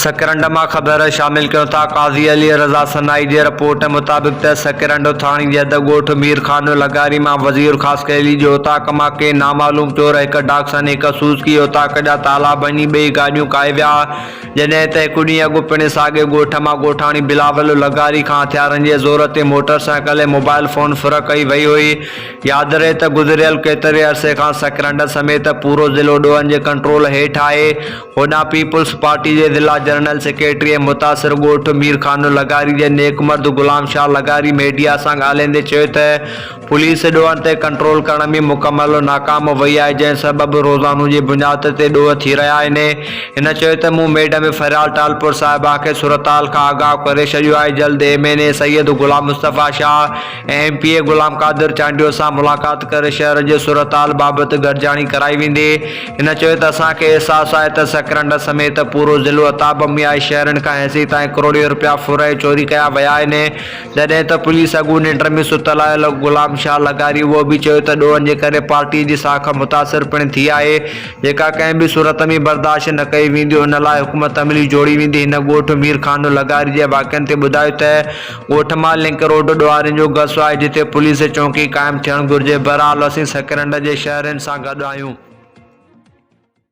سڪرنڊ مان خبر شامل ڪيون ٿا قاضي علي رضا سنائي جي رپورٽ مطابق ته سڪرنڊ ٿاڻي جي حد ڳوٺ مير خان لغاري مان وزير خاصخيلي جي اوطاق مان ڪي نامعلوم چور هڪ ڊاڪسن هڪ سوزڪي اوطاق جا تالا ڀڃي ٻئي گاڏيون ڪاهي ويا جڏهن ته هڪ ڏينهن اڳ پڻ ساڳئي ڳوٺ مان ڳوٺاڻي بلاول لغاري کان هٿيارن جي زور تي موٽر سائيڪل ۽ موبائل فون ڦر ڪئي وئي هئي ياد رهي ته گذريل ڪيتري عرصي کان سڪرنڊ سميت پورو ضلعو ڏوهن جي ڪنٽرول هيٺ آهي هوڏانهن پيپلز پارٽي جي ضلع جنرل سيڪريٽري ۽ متاثر ڳوٺ مير خانو لغاري جي نيڪ مرد غلام شاهه لغاري ميڊيا سان ڳالهائيندي چيو ته پوليس ڏوهن تي ڪنٽرول ڪرڻ ۾ مڪمل ناڪام وئي آهي جنهن سبب روزانو جي بنياد تي ڏوهه ٿي رهيا آهن هن چيو ته مون ميڊم فريال ٽالپر صاحبه کي صورتحال کان آگاهه ڪري ڇڏيو آهي جلد M N A Syed Ghulam Mustafa Shah ۽ M P A Ghulam Qadir Chandio سان ملاقات ڪري شهر جي صورتحال بابت گڏجاڻي ڪرائي ويندي. هن چيو ته اسان کي احساس آهي ته سڪرنڊ سميت پورو ضلعو عطاب ۾ آهي شهرين کان هيسيتائين ڪروڙين رپيا ڦر ۽ چوري ڪيا ويا آهن جڏهن ته پوليس اڳو ننڊ ۾ ستل آهي غلام شاهه لغاري اهو به چيو ته ڏوهن جي ڪري پارٽي جي ساک متاثر پڻ ٿي آهي جيڪا ڪنهن به صورت ۾ برداشت نه ڪئي ويندي ان لاء حڪمت عملي جوڙي ويندي هن ڳوٺ مير خان لغاري جي واقعن تي ٻڌايو ته ڳوٺ مان لنڪ روڊ ڏوهارين جو گس آهي جتي پوليس چونڪي قائم ٿيڻ گهرجي بهرحال اسين سڪرنڊ جي شهرين سان گڏ آهيون.